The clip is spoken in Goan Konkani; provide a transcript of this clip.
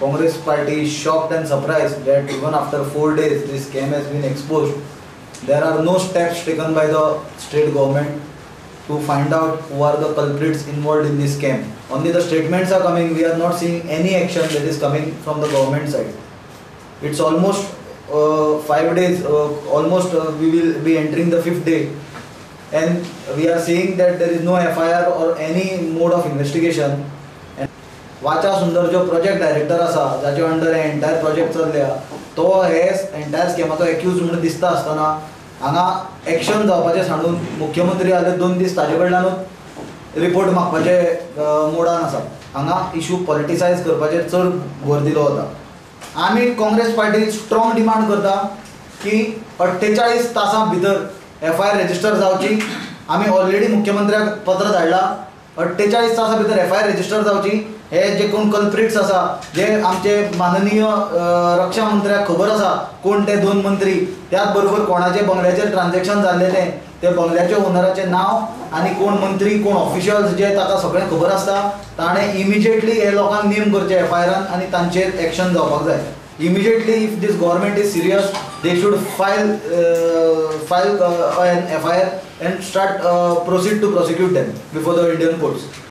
Congress party is shocked and surprised that even after 4 days this scam has been exposed. There are no steps taken by the state government to find out who are the culprits involved in this scam. Only the statements are coming, we are not seeing any action that is coming from the government side. It's almost 5 days, almost we will be entering the 5th day, and we are seeing that there is no FIR or any mode of investigation. And वाचा सुंदर जो प्रोजेक्ट डायरेक्टर आसा जाचे अंडर हे एंटायर प्रोजेक्ट चल्ल्या तो हे एंटायर स्कॅमाचो एक्यूज म्हणून दिसता आसतना हांगा एक्शन जावपाचें सांडून मुख्यमंत्री आले 2 दीस ताजे कडल्यानूच रिपोर्ट मागपाचे मोडान आसा. हांगा इशू पॉलिटिसायज करपाचेर चड भर दिलो वता. आमी काँग्रेस पार्टी स्ट्रॉंग डिमांड करता की 48 तासां भितर FIR register जावची. आमी ऑलरेडी मुख्यमंत्र्याक पत्र धाडला. 48 तासां भितर FIR register जावची. हे जे कोण कल्प्रिट्स आसा जे आमचे माननीय रक्षा मंत्र्याक खबर आसा कोण ते 2 मंत्री, त्याच बरोबर कोणाचे बंगल्याचेर ट्रान्झॅक्शन जाल्लें तें ते बंगल्याच्या ओनराचें नांव आनी कोण मंत्री कोण ऑफिशियल्स जे ताका सगळें खबर आसता ताणें इमिजिएटली हे लोकांक नेम करचे FIRान आनी तांचेर एक्शन जावपाक जाय. Immediately if this government is serious they should file an FIR and start proceed to prosecute them before the Indian courts.